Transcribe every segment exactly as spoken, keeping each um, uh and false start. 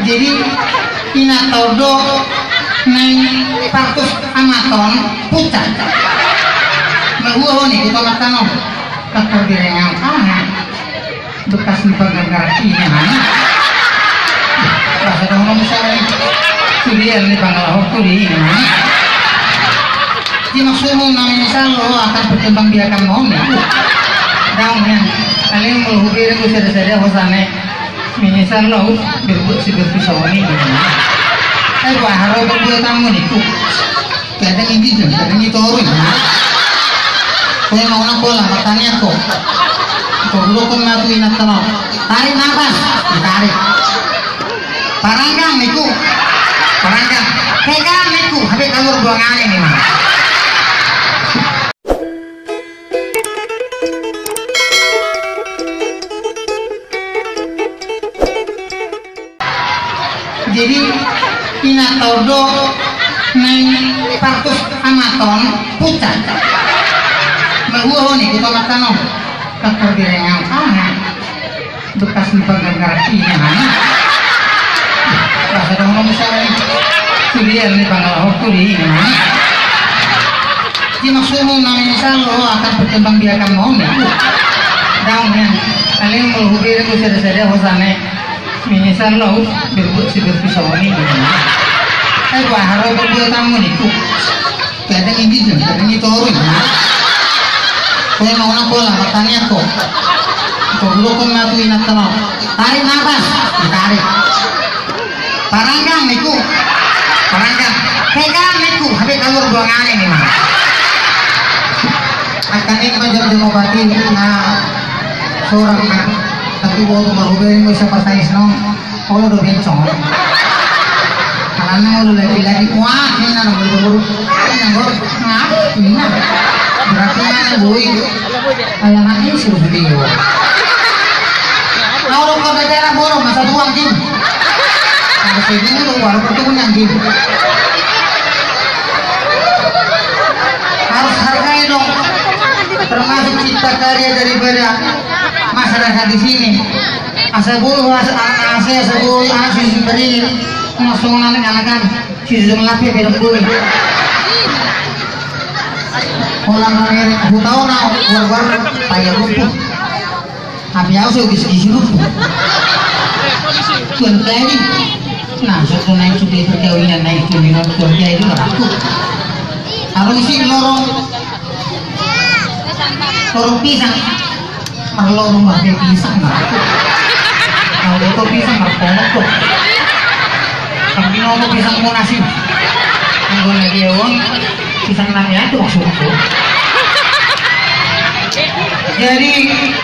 Jadi, inanta on do naeng partus amaton pucat. Mabuhon i, kita makan on. Kantor birengan. Ah, bekas ni panggang karaki ini, mana? Bahasa dong, misalnya. Sudah ni panggang, oh, kuliah ini, mana? Jadi, maksudmu namanya salo akan perkembang biakan mau ni? Daun, ya. Kalian mau hubungan gue sada-sada, hosane. Menyesal lo, berbuat si berpisau ini. Eh, wah, harus berbuat tamu nih, ku. Kadang ini jam, kadang ini turun, ya. Kau yang mau nak bola, pertanyaan kok. Kau dulu kau matu inat tenang. Tarik nafas, ditarik. Paranggang, niku. Paranggang. Pegang, niku. Habis keluar buangannya nih, Mas. Jadi, inanta on do naeng partus amaton pucat. Mabuhon i, kita makan on. Kantor birengan. Ah, bekas ni panggang karaki ini, mana? Bahasa dong, misalnya. Sudah ni panggang, oh, kuliah ini, mana? Jadi, maksudmu namanya salo akan perkembang biakan mau ni? Daun, ya. Kalian mau hubungan gue sada-sada, hosane. Menyesal lo, berbuat si berpisau ini, gitu. Eh, wah, harus berbuat tamu nih, ku. Kadang ini jam, kadang ini turun, ya. Kau yang mau nak bola, pertanyaan kok. Kau dulu kau matu inat tenang. Tarik nafas, ditarik. Paranggang, niku. Paranggang. Pegang, niku. Habis keluar buangannya nih, Mas. Akan ini macam jam obat ini, nah. Seorang, nah. Tapi mau marhubungan, mau siapa saya senang. Olo do bencong. Alana olo lagi-lagi, wah, ini nang buru-buru. Ini nang buru. Nah, ini nang. Berarti mana, boy? Ayo, nanti suruh video. Nah, orang kota daerah borong, masa tuang, Kim. Masa dulu, baru pertemuan, Kim. Harus hargai dong. Termasuk cipta karya daripada masyarakat di sini. Asa boi, asa, asa, asa boi, anak si Simbaringin. Langsung anak-anak kan. Si Simbaringin, beda boi. Orang ngeri, aku tahu, nah, keluar-keluar, payah rumput. Tapi aku sudah gisi-gisi rumput. Tuan Teddy. Nah, satu naik sudah perkawinan, naik turunan Tuan Teddy, lah aku. Harus si lorong. Lorong pisang. Marlorong bagai pisang, nah. Kalau itu pisang, marponok tuh. Tapi nono pisang mau nasi. Anggo lagi ya, Wong. Pisang nang ya, tuh maksudku. Jadi,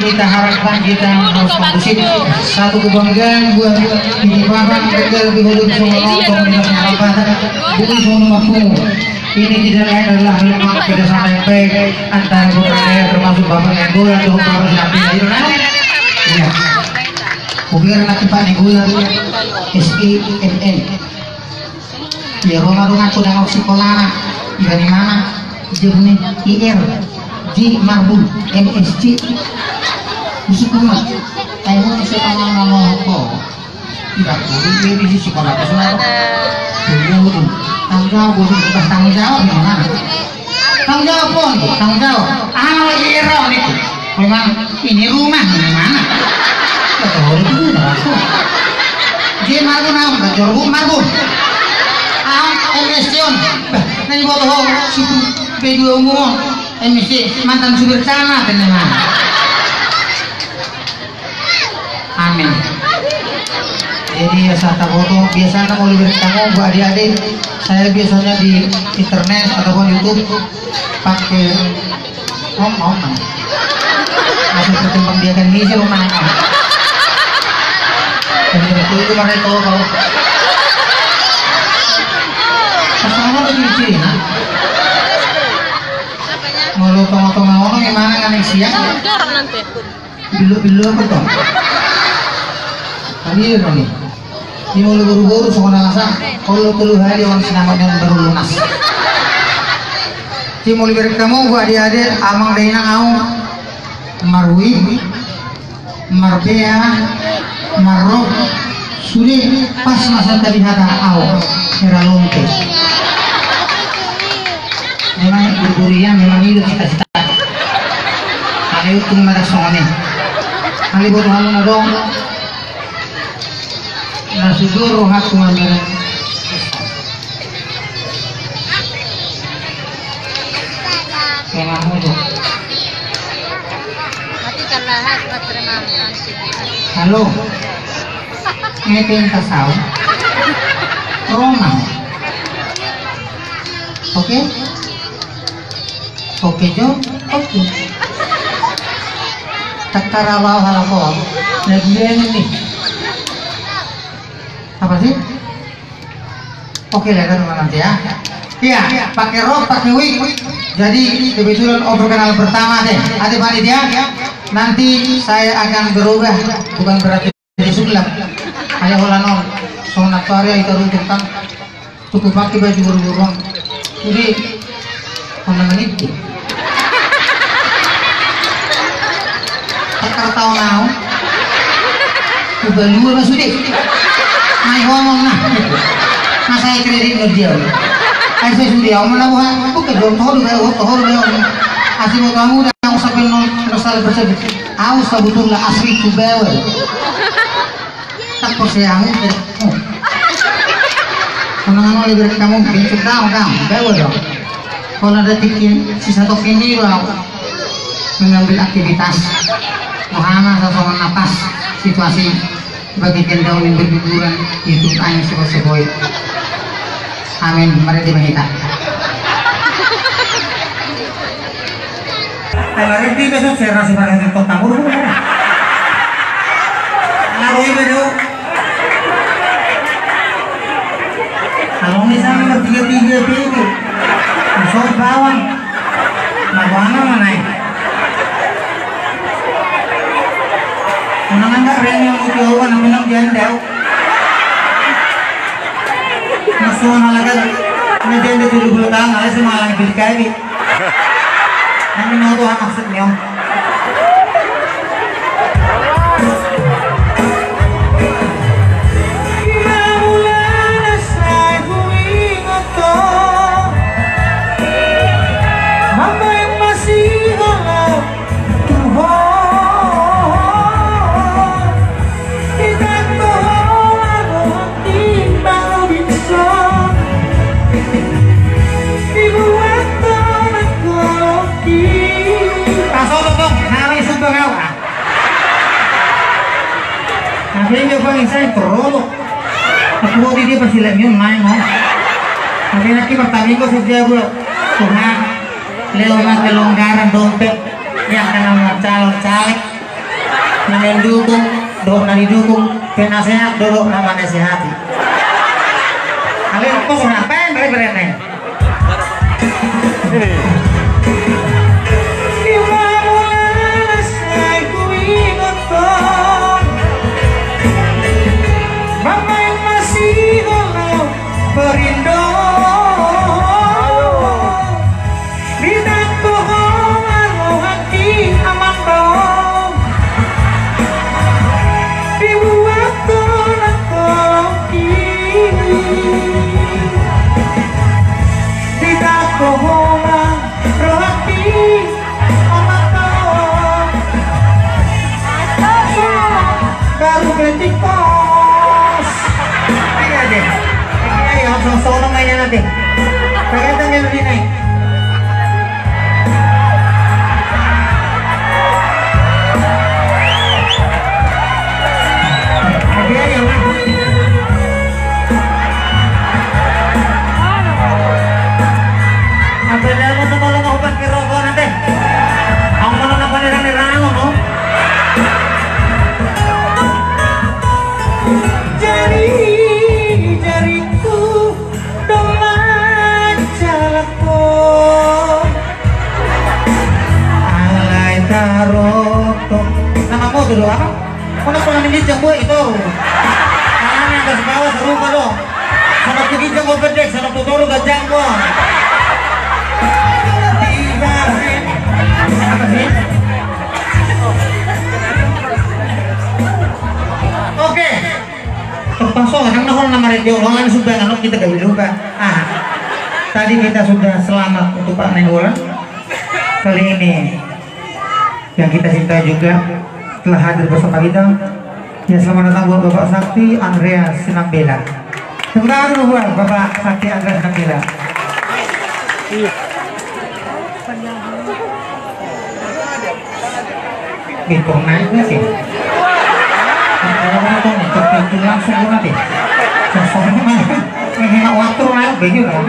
kita harapkan kita harus kondusif. Satu kebanggaan buat ini, Bapak, kita lebih dulu semua nonton, kita mengharapkan. Bukan semua mampu. Ini tidak lain adalah memang kerjasama yang baik antara pemerintah daerah, termasuk Bapak Nainggolan, untuk harus nampil aja, nah. Iya. Bukan nanti Pak Nainggolan, S I M N. Ya, rumah-rumah aku dengan sekolah anak. Dari mana? Dia punya I R, J Marbun, M S C. Di sekolah. Ayo, saya tanya sama aku. Tidak boleh, dia di sisi kepala ke sana. Ada. Tunggu, tunggu. Tanggung jawab, bos, udah tanggung jawab, gimana? Tanggung jawab, pon, tanggung jawab. Ah, lagi era, nih. Memang ini rumah, gimana? Betul, itu rumah aku. Dia malu, nah, udah jorbu, malu. Ah, M S C on. Bah, nanti buat ho, situ B dua umum, M S C, mantan supir camat, ini mah. Amin. Jadi ya, saya taboto, biasanya mau lebih kamu buat adik-adik, saya biasanya di internet ataupun YouTube pakai om om. Masih berkembang dia kan, ini sih rumah. Dan itu, itu mana itu kau? Sama tuh di Cina. Mau lu tengah-tengah orang gimana, nggak nih siang? Dorong nanti. Bilo-bilo apa tuh? Tadi ya, Roni. Ini mau lu buru-buru, songon na lasa. Kalau tolu hari, orang sinamat dengan baru lunas. Jadi mau liberek kamu, buat adik-adik, amang, dainang, au. Marui, marbea, marro, sude. Pas masa tadi hata au, era lonte. Memang berburian, memang hidup cita-cita. Kali itu mada songon i. Kali buat hamu na dong. Na sujur rohakku mamere. Kena mudo. Halo. Ngepeng kasau. Roma. Oke? Oke jo. Oke. Takkara bawa halako. Lagi ini nih. Apa sih? Oke lah, kan nanti ya. Iya, pakai rok, pakai wig. Jadi kebetulan overall pertama deh. Ada panitia. Nanti saya akan berubah, bukan berarti jadi sulap. Ada holan on. Sonat karya itu runtukan. Cukup pakai baju berlubang. Jadi, mana meniti? Takar tahu nau. Udah luar mas sudah. Naik ngomong nah. Masa kredit ngerjain. Saya sudah, aku mana bukan. Aku kerja tahu dulu, tahu dulu. Asli mau kamu udah, aku sampai nol, nol salah persebut. Au sabotulna asli tu bawel. Tak percaya aku. Menang oleh berarti kamu bincang dong, dong. Bawel dong. Kalau ada tikin, sisa tokin ini dong. Mengambil aktivitas. Muhammad sasongan napas situasi. Bagaikan daun yang berguguran, itu angin sepoi-sepoi. Amin. Mari di mahita. Kalau Rinti besok saya rasa pada di kota mulu. Ngaroi bedo. Kalau misalnya tiga-tiga itu, masuk bawang. Nah, bawang mana? Unang angka reng yang uti awan, unang janda. Masuk anak kan, ini janda tujuh puluh tahun, aja sama lagi beli kali. Nang mau tuh anak senior. Ima mulana sai huingot ho, mambaen masihol au tu ho. Ditanto ho ma rohangki, baru bingson dibuat ho nang holongki. Pasohot ho, nang i sumbang au. Tapi dia paling saya terlalu. Aku mau dia pasti lagi main, ha? Tapi nanti pertandingan saja, bro. Tuhan, leo mati longgaran dompet. Yang kena mau calon caleg. Na mendukung, dohot na didukung, penasehat, dohot na manasehati. Kalian kok ngapain, bre, bre, bre? Ima mulana sai huingot ho, mambaen masihol au perindo. Ditanto ho ma rohangki, amang daong. Dibuat ho nang holongki. Ditanto ho ma rohangki, amang daong. Baru berhenti pos. Iya deh. Iya, iya, langsung sono mainnya nanti. Pakai tangan ini. Iya, iya, Mas. Apa dia mau sekolah mau pakai rokok nanti? Au ma na panerangnirang on, no? Jari, jaringku do manjalangkon. Alai tarotop. Nama mo tu do apa? Mana pernah minjit jam buat itu? Tangannya atas bawah serupa dong. Sama tu ginjang gua bedek, sama tu toru gajang gua. Apa sih? Oke. Terpaksa Jolongan sudah, kalau kita gak lupa. Ah, tadi kita sudah selamat untuk Pak Nainggolan. Kali ini yang kita cintai juga telah hadir bersama kita. Ya, selamat datang buat Bapak Sakti Andreas Sinambela. Tepuk tangan dulu buat Bapak Sakti Andreas Sinambela. Gitu naik lagi. Kalau mau tuh, tuh, tuh, tuh, langsung gua nanti. Sosoknya mah, menghemat waktu lah, begitu lah.